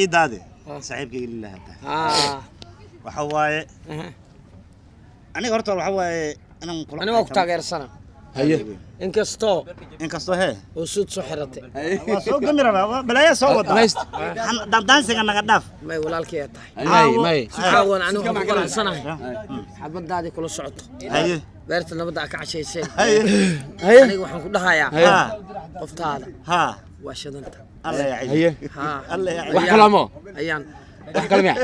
Idaade saaxiibkayga lillahi hataa. Waxa waaye, aniga horta waxa waaye inaan kula Aniga waa ku taageersana. Haye. Inkastoo Inkastoo hee? Oo suud soo xiratay. Waa soo gami rabaa, waa balaayaa soo wada. Nice. Daansiga naga dhaaf. May, walaalkay aad tahay. May, may. Caawan aniga waxaan ku qanacsanahay xabadaadii kula socoto. Haye. Beerta nabadda aa ka cashayseen. Haye. Haye. Aniga waxaan ku dhahayaa, Ha. qoftaada Ha. waa shadanta. Alla ya ciz. Haye. Haa. Alla ya ciz. Wax kale mo? Ayaan. Wax kale miya?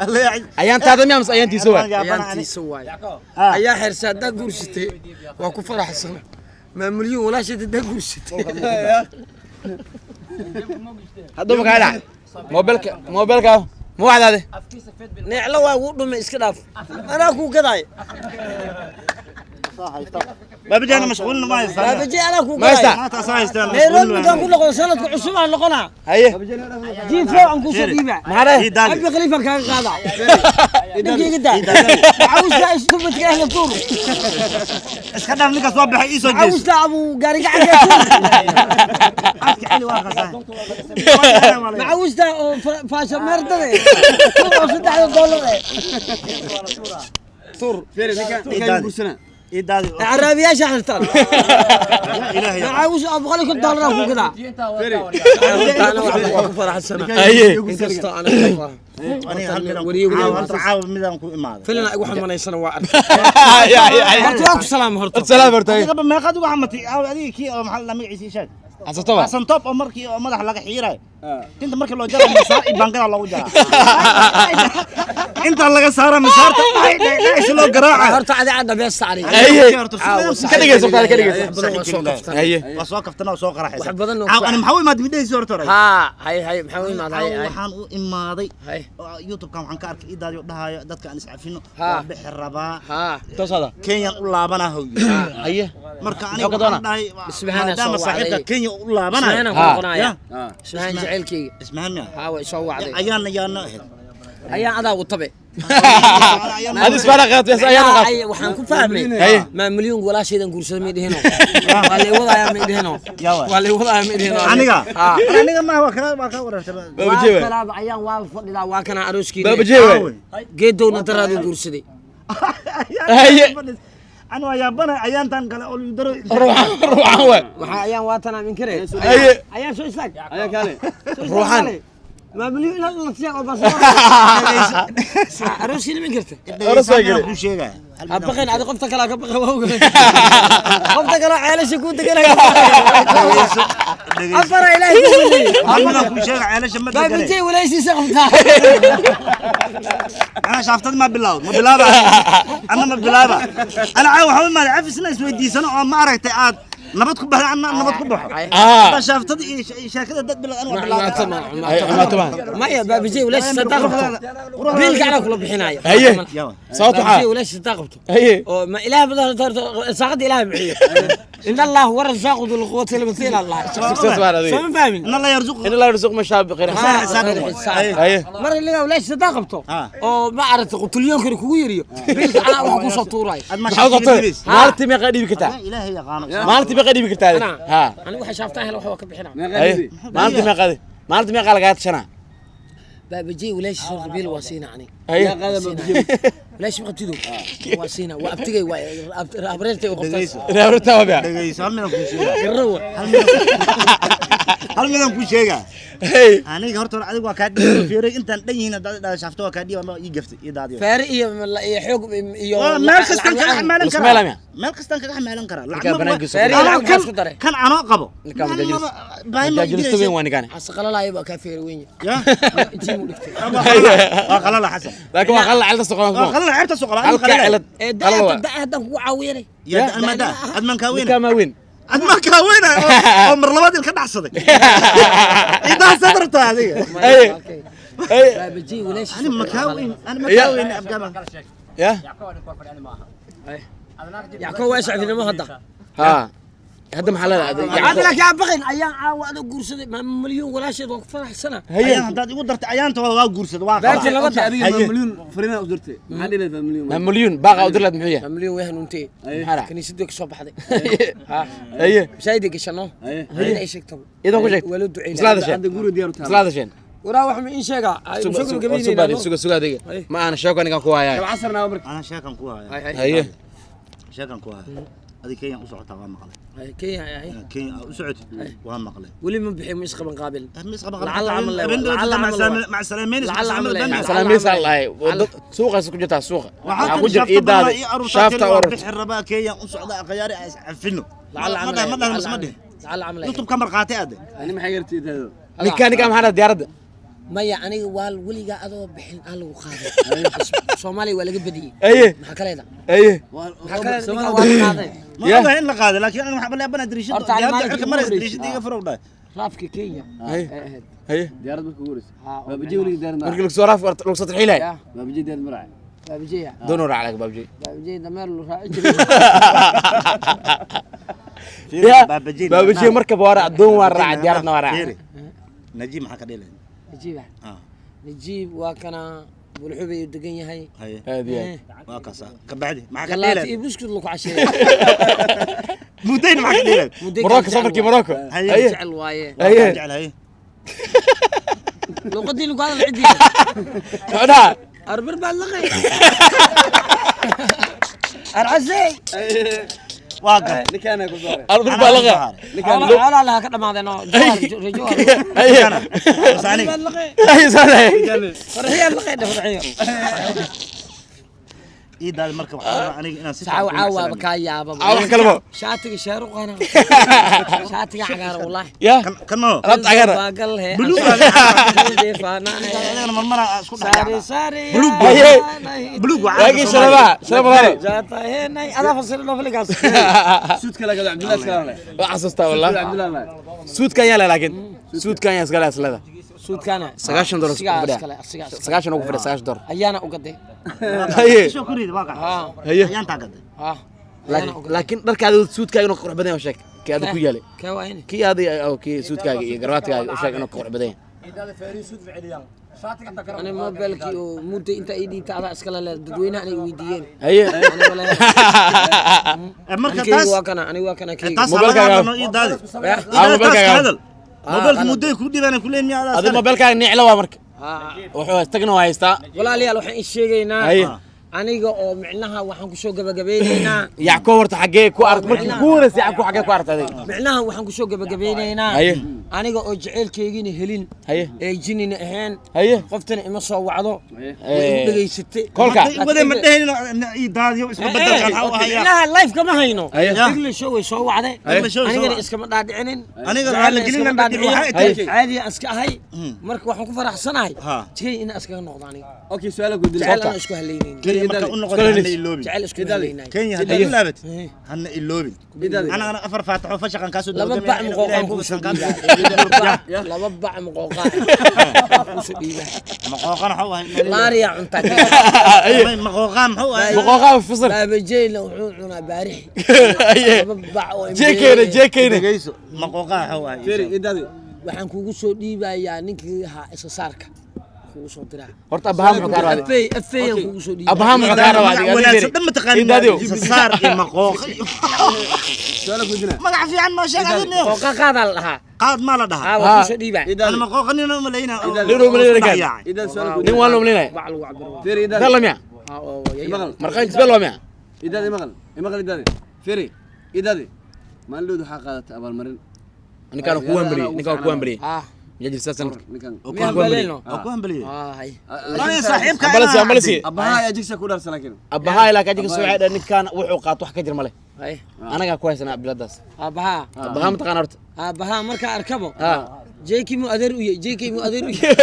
Alla ya ciz. Ayaantaada miya mise ayaantiisa waa? Ayaantiisa waaye. Ayaa xersa haddaa guursatay waa ku faraxsana. Maamulyuun walaasheed haddaa guursatay. Hadda ma kaa dhac mobilka, mobilka ma wacdaade? Neeclo waa ugu dhumay, iska dhaaf, anaa kuu gadaay. Baabajana mashquulna ma haystaan. Baabaje, anaa kuu Ma haystaa? gadaay. Maanta asaa haystaan. Nairobi markaan ku noqdo, sanadka cusub aan noqonaa. Haye. Jiifo aan kusoo dhiibaa. Maxaa dhahay? Idaade. Abi Khaliifan kaaga qaadaa ninkayga daa macawista istubadka ahla tuur. Iska dhaaf, ninkaas waa baxay, ii soo jees. Macawista abu gaari gacanka tuur. Afka celi, waa qasaa. Macawista oo faasha meerdade tuur oo $3 eh tuur. Idaade. Caraabiyaasha xirtaan. Ilaahay. Macawis oo $150 aan ku gadaa. Waa ku faraxsana. Haye. Inkastoo aniga Aniga hal midaan wariye wariye. Horta caawa midaan ku imaaday. Filina igu xamanaysana waa arkay. Haye, haye. Horta waa ku salaam horta. Salaam horta. Adiga ba meeqaad ugu xamatay caawa? Adiga kii oo maxaa la magaciisa ii sheeg. Xasan Toba. Xasan Top, oo markii oo madax laga xiirayo, tinta markii loo jaro masaar iyo bangada loogu jaraa, inta laga saara masaarta dhay dhay dhay si loo garaaca. Horta adi cadda beesta aniga. Haye. Caawa. Ka dhigayso horta, ka dhigayso. Wax badan waa soo kaftan. Haye. Waa soo kaftana oo soo qaraxaysa. Wax badan oo Caawa ani maxaa u imaaday midhahaysi horta hore? Haa, hay hay, maxaa u imaaday? Hay hay. Waxaan u imaaday hay oo YouTube-kan waxaan ka arkay idaadi oo dhahayo dadka aan iscafino. Ha. Waa bixi rabaa. Haa. Toosaada. Kenyan u laabanaa hawyo. Haye. Marka aniga Muxuu ka waxaan doonaa? dhahay Isbahaan maadaama soo saaxiibka wacday. Kenya u laabanayo. Ismahaan ku Ha. noqonaya. Ya. Ismahaan jaceylkayga. Ismahaan miya? Haa, way soo wacday. Ayaana yaana ahayd. Ayaan adaa watabe. Adi isbaana qaat bes, ayaana qaat. Waxaan ku fahmay Haye. maa milyuun walaashaydan guursada may dhihino, waa lay wadaaya may dhihino. Yaa waay. Waa lay wadaaya may dhihino. Aniga? Haa. Aniga ma waa kala, waa ka warartay. Baba Jewe. Waa kalaaba, ayaan waa fadhidaa, waa kana arooskiina. Baba Jewe. Geedowna daraadu guursaday. Haye. Ani waa yaabana ayaantan kale oo daro. Ruuxan, ruuxan waay. Waxaa ayaan waa tanaa minkare. Haye. Ayaan soo istaag. Ayaa kaale. Soo istaag. Ruuxan. Kaale. Maa milyuun inaad la siyaa oo baasaboor arooskiina min karta. Aroos waa gelay. Ku sheegaya. Ha baqin adi, qofta kale ha ka baqin, waa ogahay qofta kale ceelasha kuu deganaya. Afara ilaahay kuu baneeyey. Hal midaan ku sheega, ceelasha ma degane. Baabajey walaashiisa qabtaa. Ana shaaftad ma bilaawd, ma bilaaba, ana ma bilaaba. Ana caawa waxaa u imaaday cafisna isweydiisano oo ma aragtay aad nabad ku baxda, anna nabad ku baxo. Hadda shaaftada iyo sheekada dad bilaad, ana waa bilaaba. Haye, xumaato baan. Maya, baabajey walaashiisa haddaa qabto biilka anaa kula bixinaya. Haye. Yawa. Sababta Baabajey waxaa? walaashiisa haddaa qabto Haye. oo ma ilaah badan horta saaqada ilaah bixiyo, in Allah huwa rasaaqu dhul quwwati al-matiin Allah. Success baan adiga. Soo ma fahmin? In Allah yarzuqu. In Allah yarzuq man shaa bighayri xisaab. xisaab. Xisaab. Haye. Mar ilaa walaashiisa haddaa qabto Ha. oo ma aragtay qutulyoonkan kugu yiriyo, biilka anaa wax kusoo tuurayo. Aad ma Maxaa u qabtay? shaaftada? Maalintii meeqa dhiibi kartaa? Ilaahay yaqaano. Maalintii meeqa dhiibi kartaa? Anaa? Ha. Anigu waxay shaaftaan hela wax waa ka bixinaa. Haye. Maalintii meeqa, maalintii meeqa lagaa tashanaa? Baabajey walaashiisa horta biil waa siina aniga. Haye. Walaashi ma qabtido, waa siina, waa abtigay, waa abreertay u qabtaa. Dhegeyso. Raawrta waa biya. Dhegeyso, hal midaan kuu sheegaa. Garro wa. Hal midaan kuu sheegaa. Hey. Aniga horta hore adiga waa kaa dhiibi fiiray intaan dhan yihiin, haddaad dhahdo shaafto waa kaa dhiibi ama ii gaftay ii daadiyo. Faari iyo iyo xoog iyo Waa meel kastaan kaga xamaalan Ismail karaa. Amia. Meel kastaan kaga xamaalan karaa. Ninkaa Lacag ma- banaankiisa Faari Anoo lacag maxaa kan isku daray? Kan anoo qabo. Ninkaa majaajilista. Baahi ma Majaajilista weyn waa ninkaan. Xasaqalalaayo baa kaa feeri weyn. Ya. Jiim u dhigtay. Waa qalala Xasan. Laakiin waa qalal cilad soo Waa qoran. qalala ceebta soo qaba. Halka cilad. Ee Qalal waa. da haddaan kugu caawinay. Ya adma adman kaa weyn. Ninkaa maa weyn. Adman kaa weyn oo mar labaad ilka dhacsaday. Idaa sadarta adiga. Haye. Haye. Baabajey walaashiisa Ani ma kaa weyn. Ani ma Ya. kaa weyn abgama. Ya. Yacko waa iscafinimo hadda. Ha. Hadda maxaa leedahay? Hadda laakiin aan baqin, ayaan caawa adoo guursaday maa milyuun walaasheed waa ku faraxsana. Haye. Ayaan haddaad igu dartay ayaanta waa guursada waa Beerta qabaa. nabadda. Adiga Haye. maamulyoon fariina u dirtay, maxaa dhihi lahayd maamulyoon? Ma milyuun baaqa u dirlaad muxuu yahay? Maa milyuun way hanuuntay. Maxaa dhaca? Kiniisadii ka soo baxday. Ha. Haye. Masaajidii gashano. Haye. Haween ay sheegtaba. Iyadoo ku sheegtay. Waa loo duceynaa. Isla hadasheen. Hadda guri diyaar u tahay. Isla hadasheen. Waraa wax ma ii sheegaa? Ay, Suga soo suga gabagabeynayna. Suga suga adiga. Ma aana sheeko ninkan ku hayaa. Casarna marka. Ana sheekan ku haya. Haye. Sheekan ku haya. Adi Kenya u socotaa waa maqlay. Ay, Kenya, ay. Kenya u socotid waa maqlay. Weli ma bixin, ma isqaban qaabil. Mis qaba. لعل عمل له، لعل عمل له. مع السلامين. لعل عمل له. Mac salaameysa lahay. Suuqaas ku jirtaa suuqa. Waxaa Waxaa ku jira iidaada. Shaafta oo orort. bixi rabaa Kenya u socda akhyaari is cafino. لعل ma عمل dhah ma dhah ma dhih. لعل عمل. YouTube ka marqaatay ade. Ani maxay gartay idaado? Ninkaan maxaa dhahay diyaaradda? Maya, aniga waa weligaa adoo bixin aan lagu qaaday. Soomaaliya waa laga badiyey. Aye. Maxaa kaleeda? Aye. Maxaa kaleeda? Ninkaa waa la qaaday. Ma Yeah. ogahay in la qaaday, laakiin ana waxaan leeyahay dariishada Horta, diyaaradda maalintii cirka ugu maraysa horreysay. dariishada iga furow dhahay. Raafka Kenya Haye. ay ahayd. Haye. Diyaarad marka ugu horreysay. Ha, oo Baabajey weliga diyaarad ma Markii lagu soo raaf lagu soo tarxiilay. Ya. Baabajey diyaarad ma raacay. Baabajeya. Doonoo raac laga baabjey. Baabajey dameer lu raaci jiray. Ya. Baabajey. Baabajey markaba waa raac, doon waa raac, diyaaradna waa raac. Fiiri. Najiib maxaa ka dhihi lahayd? Najiib ah. Ah, Najiib waa kana Bulxubay uu degan yahay. Haye. Aad iyo aad. Waa kaasa. Ka bacdi maxaa ka dhihi Galaati lahayd? iyo buskud lagu casheeyay. Mudayna maxaa ka dhihi lahayd? Muddo Morocco kale safarkii jecel. Morocco. Haye. Haye. Jecel waaye. Haye. Jecel haye. Luqadii lagu hadal cidii. Socdaa. Arbir baad laqay. Arcasey. Waa gar. Ninkaana ku saaray. Arbir baa laga. Xoolaha laha ka dhamaadeen oo jawar rejo. Haye. Bas aniga. Baad laqay. Haye saaray. Farxiyo laqay dheh farxiyo. Ii daadi marka waxaa rabaa aniga inaan si Saaw fiican kuu caawa macsalaamiyo. kaa yaaba. Caawa wax kaleba. Shaatiga shaaruqana. Shaatiga cagaar wallahi. Ya. Kan kan ma Alaabta cagaar. Baagal he. Buluug baa Deefaana. Adigana marmara isku dhex Sari yaacdaa. sari. Buluug Haye. Buluug waa Waagii calanka shalaba, shalaba hore. Jaata he nay adaa fasir loo filigaas. Suudka laga Cabdullaah iskala leh. Waa xasuustaa wallah. Cabdullaah leh. Suudkan yaa leh laakiin. Suudkan yaa iskale aslada. Suudkaana. $90 ku Asigaa fadhiya. iskale, asigaa iskale. 90 ugu fadhiya $90. Ayaana u gaday. Haye. Soo kuriida waa gacan. Ha. Haye. Ayaan taa gaday. Ha. Ayaana u gaday. Laakiin dharkaada suudkaaga inuu ka qurux badan yahay sheeg. Kii aad ku yaalay. Kee waa ini? Kii aad oo kii suudkaaga iyo garbaadkaaga u sheeg inuu ka qurux badan yahay. Ani mobilkii oo muddo inta ii dhiibta adaa iskala leed dadweynaha inay weydiiyeen. Haye. Ani walahi. Eh, marka Ani keyga taas waa kana, ani waa kana keyga. taas Mobilkaaga. laga hadlo ii daadi. Ya. Ii Ah, daadi taas ka mobilkaaga. hadal. Mobilka mudday kuu dhiibaan ku leeyahay miyaa adaa Adiga iskale? mobilkaaga nicla waa marka. Ha. Wuxuu haystagna waa haystaa. Walaalayaal waxaan ii sheegaynaa Haye. aniga oo micnaha waxaan kusoo gabagabeynaynaa. Yacko horta xaggee ku aragt markii ku horeysay Yacko xaggee ku aragtay adiga? Micnaha waxaan kusoo gabagabeynaynaa Haye. aniga oo jaceylkeygina helin Haye. ee jinina ahayn Haye. qoftana ima soo wacdo way igu dhegaysatay. Kolka. Hadday wadeen ma dhehaynin ii daadiyo isma bedelkan waxa u hayaa. Micnaha life kama hayno. Haye. English show way soo wacday. English show way soo Anigana wacday. iskama dhaadhicinin. Aniga Jacaylna raali gelin iskama baan bedel, waxaa dhaadhicin. tiri. Caadi aan iska ahay. Marka waxaan ku faraxsanahay Ha. jikay inaan iskaga noqdo aniga. Okay, su'aal ku dilay. Jacayl aan isku haleynaynin. Kenya marka u noqoto Iskala hana iloobin. Jacayl isku haleynay. Kenya haddaad u laabatid Haye. hana iloobin. Idaadi. Anagana afar faataxo fashaqan kaasoo Laba dawdamaya bac inuu muqooqaan Ilaahay kugu buusan soo kaa dhiibaa. Laba bac muqooqaan kugu soo dhiibaa. Maqooqan waxa u ahay. Laariyaa cuntaa. Haye. Maqooqan muxuu ahay? Boqoqaa fasir. Baabajeyna wuxuu cunaa baarixi. Haye. Laba bac oo Jeekeyna jeekeyna. Dhegeyso. Maqooqan waxa u ahay. Fiiri idaadi. Waxaan kugu soo dhiibayaa ninkii ahaa isa saarka kugu soo diraa. Horta abaha muxuu kaa rabaa? Afey afeyaan kugu soo dhiibaa. Abaha muxuu kaa rabaa adiga? Magac wanaagsan dhan ma taqaanin. Idaadiyo. Isa saar iyo maqooqa iyo- Su'aal ku dilay. Magac fiican noo sheeg adiga. Qooqa qaadaa la dhahaa. Qaad maa la dhahaa. Haa waa kugu soo dhiibaa. Ana Idaadi. maqooqa nin uma leynaa. Idaadi. Nin uma leynaa kan. Idaadi su'aal ku Nin dilay. waan loo malaynaya. Bac lagu cabiro waa. Fiiri idaadi. Dalla miya? Haa oo waa yaya. Maqal. Marqaan isbel waa miya? Idaadi maqal. Maqal idaadi. Fiiri idaadi. Maalin waxaa qaadatay abaalmarin. Ninkaan ku hambaliyey, ninkaan ku hambaliyey. Haa. Miyaa jirtaa sanadka? Ninkan. Miyaan baleeno? Oo ku hambaliyey. Haa hay. Walahi saaxiibka Ambalasi ambalasi. Abaha ayaa jigsa ku dhaarsan laakiin. Abaha ilaa kajiga soo ceedha ninkaan wuxuu qaato wax ka jir male. Hay. Anagaa ku haysanaa biladaas. Aabbaha. Abaha ma taqaan horta? Aabbaha markaa arkabo. Ha. JK mu adeer u yahay, JK mu adeer u yahay.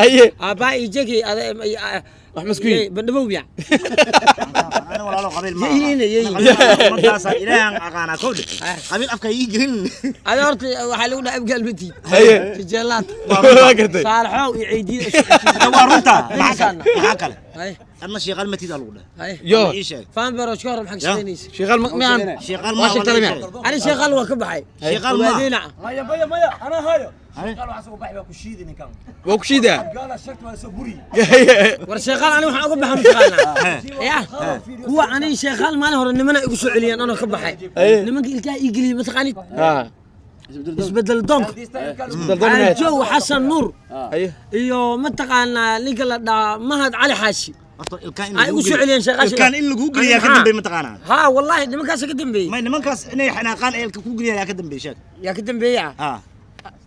Haye. Aabbaha iyo JK Wax ma isku yihiin? Bandhabow ya. Ana walaalo qabiil ma. Yeyihiin, yeyihiin. Markaas ilaahan aqaanaa kowdhe. Qabiil afka ii gelin. Ada horta waxaa lagu dhahaa abgaal matiid. Haye. Tijeelaad. Waa gartay. Saalaxow iyo Ceydiid isku xigtiin. Waa runta. Maxaa kale? Maxaa kale? Hay. Adna shiiqaal matiid aa lagu dhahay. Hay. Yo. Ii sheeg. Faan baroosh ka hor maxaa ka shaqaynaysa? Shiiqaal ma miyaan? Shiiqaal Waa ma sheegtay miya? Ani sheeqaal waa ka baxay. Shiiqaal ma. Ogaadeyna. Maya maya maya anaa hayo. Shaqaal waxaa soo baxay waa ku shiidi ninkan. Waa ku shiidaa. Gaala shagta waa soo buri. War sheeqaal ani waxaan uga baxay mataqaanaa. Ya. Kuwa ani sheeqaal maalin hore nimana igu soo celiyeen anoo ka baxay. Nimanka ilkaha ii geliyey mataqaanid. Ha. Isbedel doonka. Jow Xasan Nuur Haye. iyo mataqaanaa ninka la dhahaa Mahad Cali Xaashi Horta ilkaan in ay lagu ugu soo celiyeen sheekhaasha. Ilkaan in lagu geliyaa ka dambeey mataqaanaa? Haa, wallaahi nimankaasa ka dambeeyey. May, nimankaas inay xanaaqaan ee ilka ku geliyaa yaa ka dambeey, sheeg. Yaa ka dambeeyey ah? Ah.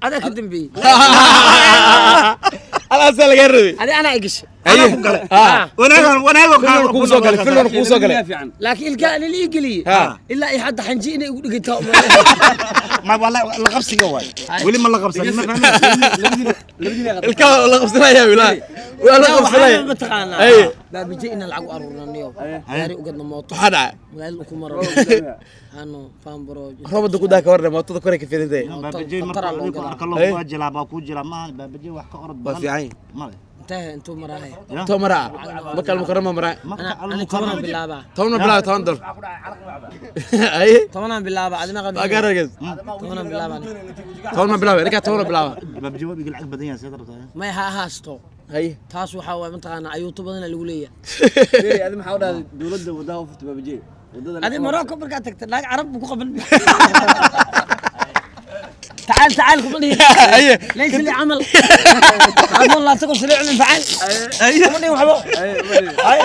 Adaa ka dambeeyey. Halaasaa lagaa rabay. Adi anaa igashay. Haye. Ku gale. Ah. Wanaagan wanaago. Filon kugu soo galay, filon kugu soo galay. Fiican. Laakiin ilkaa anila ii geliyey ilaa iyo hadda xanji inay igu dhigataa. Ma wallahi la qabsiga waay, weli ma la qabsanin, ma fahmin. Ilkaha la qabsanaya, wilaa waa la qabsanaya. Mataqaanaa Haye. baabije inaan lacag u aruurnaniyo gaari ugadna mooto Maxaa dhacay? Magaalada ku maro hano faambaro. Roobada ku daa ka warna, mootada koray ka fidintay. Baabajey marka Khatara loo adigu galaa. arka loo waa jilaa baa kuu jilaa maaha, baabajey wax ka orod Waa badan fiican yahay. male. Intee intuu maraahay? Too maraa marka almukarama maraa. Marka Ani 10aan bilaabaa. 10 bilaaba, $10. Haye. 10aan bilaabaa, adina Waa gaar argeys. 10aan bilaabaa. 10 ma bilaaba, ninkaa 10 bilaaba. Baabajey waa iga lacag badan yahay, seed rabtaa? May, ha ahaasto. Haye. Taas waxaa waay mataqaanaa ayuuto badana lagu leeyahay. Firi, adi maxaa u dhahday dowladda waddaha u furtay baabajey waddada? Adi Morocco markaad tagta naag carab buu ku qaban, تعال تعال كم لي. Haye. ليس لي عمل عمل لا تقص لي عمل فعل كم لي وحبو. Haye.